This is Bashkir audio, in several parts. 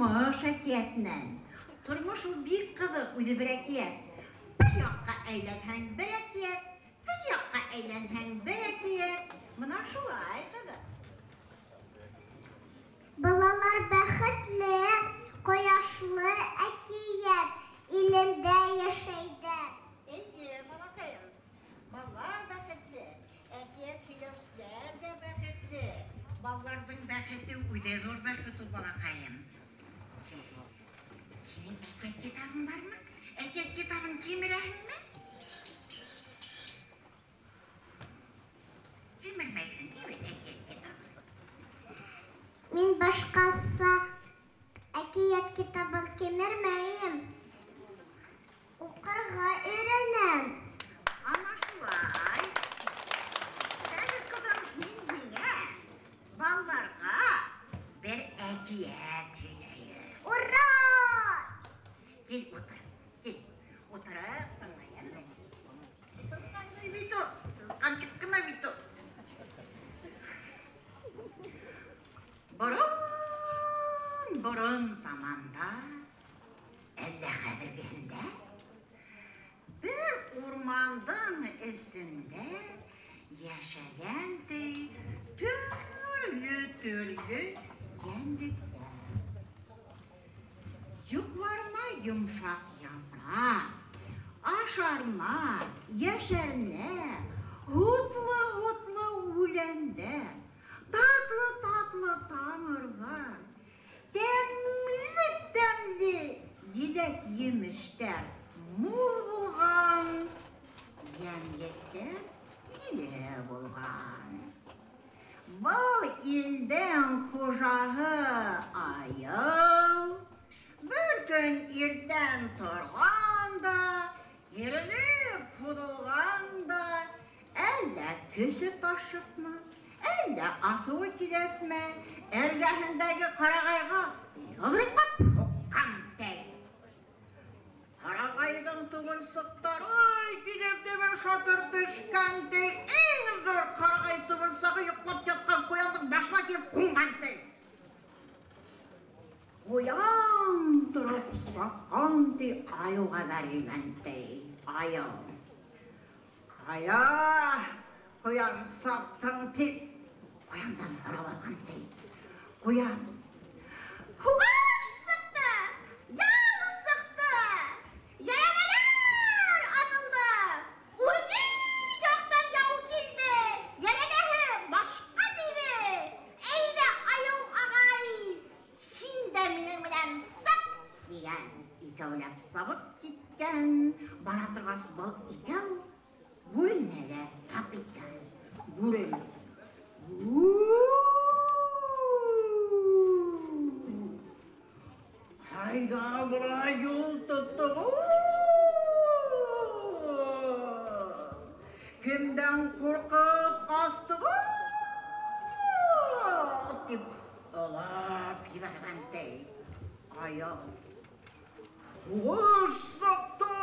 Тормош әкиәтенән. Тормош ул бик ҡыҙыҡ, үҙе бер әкиәт. Бер яҡҡа әйләнһәң бер әкиәт, теге яҡҡа әйләнһәң бер әкиәт. Мына шулай ҡыҙыҡ. Балалар бәхетле, ҡояшлы әкиәт илендә йәшәйҙәр. Эйе, балаҡайым. Балалар бәхетле, әкиәт һөйләүселәр ҙә бәхетле. Балаларҙың бәхете үҙе ҙур бәхет ул, балаҡайым. Һинең әкиәт китабың бармы? Әкиәт китабын кимерәһеңме? Кимермәйһең, кимер әкиәт китабын. Мин башҡаса әкиәт китабын кимермәйем. Уҡырға өйрәнәм. Ана шулай. Хәҙер, ҡыҙым, мин һиңә, балаларға бер әкиәт һөйләйем. Ура! Кил, ултыр, кил. Ултырып тыңлайым. Сысҡандай бит ул, сысҡанчыҡ ҡына бит ул. Борон-борон заманда, әллә хәҙергеһендә, бер урмандың эсендә йәшәгән ти төрлө-төрлө йәнлектәр. Йоҡларына йомшаҡ япраҡ, ашарына, йәшәренә, һутлы-һутлы үләндәр, татлы-татлы тамырҙар, тәмле-тәмле еләк-емештәр мул булған, йәнлектәр иле булған. Был илдең хужаһы айыу бер көн иртән торған да, кирелеп һуҙылған да, әллә көсө ташыпмы, әллә асыуы килепме, эргәһендәге ҡарағайға йоҙроҡлап һуҡҡан ти. Ҡарағайҙың тубырсыҡтары килеп тә бер шатыр төшкән ти. Иң ҙур ҡарағай тубырсығы йоҡлап ятҡан ҡуяндың башына килеп ҡунған ти. Ҡуян тороп сапҡан ти, айыуға бәрелгән ти. Айыу. Ҡая, ҡуян саптың ти. Ҡуяндан һорап алған ти. Ҡуян. Һуғыш сыҡты, яу сыҡты, йәрәнәләр атылды, үрге яҡтан яу килде, йәрәнәһе башҡа тейҙе. Әйҙә, айыу ағай, һин дә минең менән сап, тигән. Икәүләп сабып киткән. Бара торғас, был икәү бүрене лә тап иткән. Бүре. Ҡайҙа былай юл тоттоғоҙ? Кемдән ҡурҡып ҡастығыҙ? Тип олап ебәргән ти. Айыу. Һуғыш сыҡты,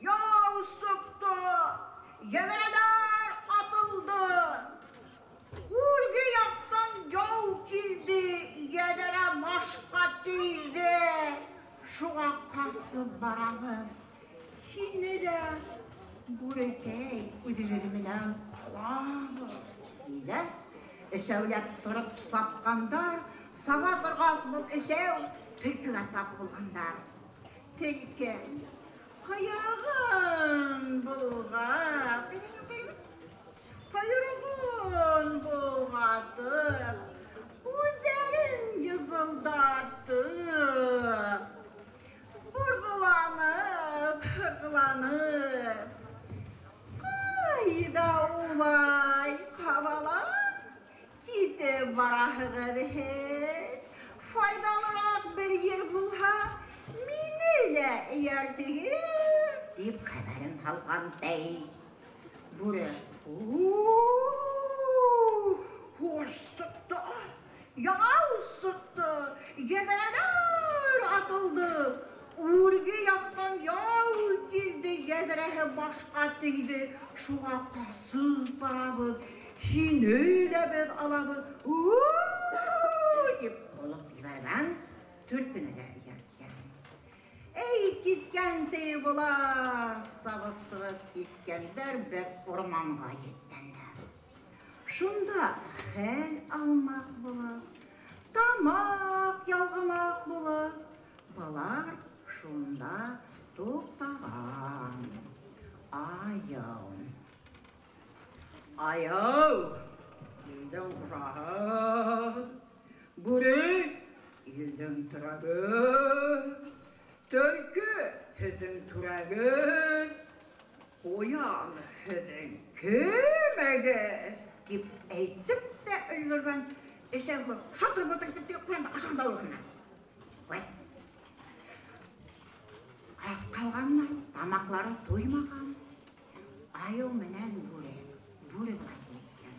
яу сыҡты, йәҙрәләр атылды. Үрге яҡтан яу килде, йәҙрә башҡа тейҙе. Шуға ҡасып барабыҙ. Һине лә, бүрекәй, үҙебеҙ менән алабыҙ. Тигәс, өсәүләп тороп сапҡандар. Саба торғас, был өсәү төлкөгә тап булғандар. Төлкө ҡаяғын болғап, ҡойроғон болғатып, күҙҙәрен йызылдатып, борғоланып, һырғыланып, ҡайҙа улай ҡабалап китеп бараһығыҙ һеҙ? Файҙалыраҡ бер ер булһа, мине лә эйәртегеҙ, тип хәбәрен һалған ти. Бүре. Һуғыш сыҡты, яу сыҡты, йәҙрәләр атылды. Үрге яҡтан яу килде, йәҙрәһе башҡа тейҙе. Шуға ҡасып барабыҙ, һине лә беҙ алабыҙ. Тип олоп ебәргән. Төлкөнө лә эйәрткән. Эй, киткән ти былар, сабып сығып киткәндәр, бер урманға еткәндәр. Шунда хәл алмаҡ булып, тамаҡ ялғамаҡ булып, былар шунда туҡтаған. Айыу. Айыу, илдең хужаһы, бүре, илдең терәге, төлкө, һеҙҙең түрәгеҙ, ҡуян, һеҙҙең кемегеҙ, тип әйтеп тә өлгөргән, өсәүһе шатыр-ботор итеп тейеп ҡуян да ашаған да. Вәт. Ас ҡалғандар, тамаҡлары туймаған. Айыу менән бүре, бүре былай әйткән.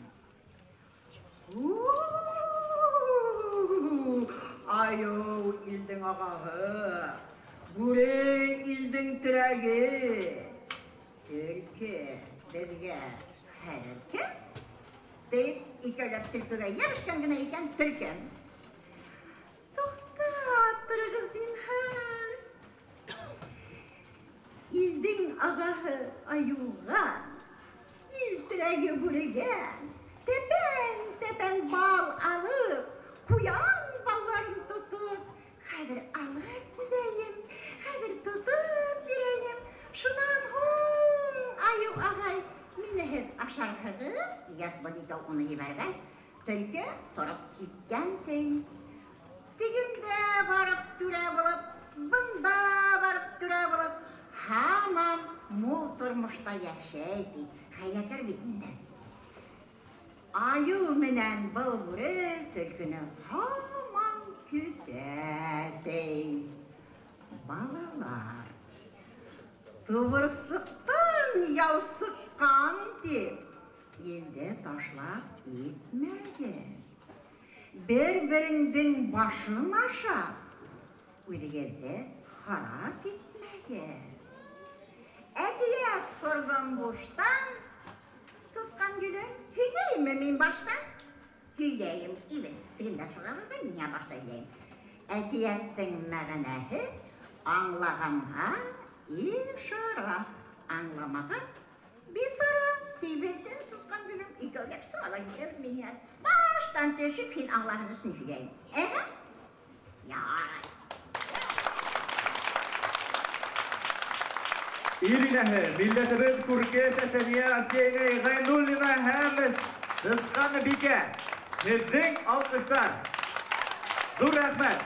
Айыу илдең ағаһы, бүре илдең терәге. Төлкө беҙгә хәҙер кем? Тип икәүләп төлкөгә йәбешкән генә икән төлкө. Туҡтап тороғоҙ, зинһар. Илдең ағаһы айыуға, ил терәге бүрегә, тәпән-тәпән бал алып, ҡуян балларын тотоп, хәҙер алып киләйем, хәҙер тотоп бирәйем. Шунан һуң, айыу ағай, мине һеҙ ашарһығыҙ, тигәс, был икәү уны ебәргән, төлкө тороп киткән ти. Тегендә барып түрә булып, бында барып түрә булып, һаман мул тормошта йәшәй ти, хәйләкәр бит инде. Айыу менән был бүре төлкөнө һаман көтә ти. Балалар, тубырсыҡтан яу сыҡҡан тип, илде ташлап китмәгеҙ. Бер-береңдең башын ашап, үҙегеҙҙе харап итмәгеҙ. Әкиәт ҡорҙом буштан, сысҡан гөлө, һөйләйемме мин баштан? Һөйләйем, ибет, тегендә сығарырға миңә башта һөйләйем. Әкиәттең мәғәнәһе аңлағанға ишара, аңламаған бисара. Тибеттен сысҡан гөлөм, икәүләп сығала килеп миңә. Баштан төшөп, һин аңлаһын өсөн һөйләйем. Әһә? Ярай. Ил инәһе, милләтебеҙ күрке Сәсәниә Асия Ғәйнуллина һәм Сысҡан Бикә. Һеҙҙең алҡыштар. Ҙур рәхмәт.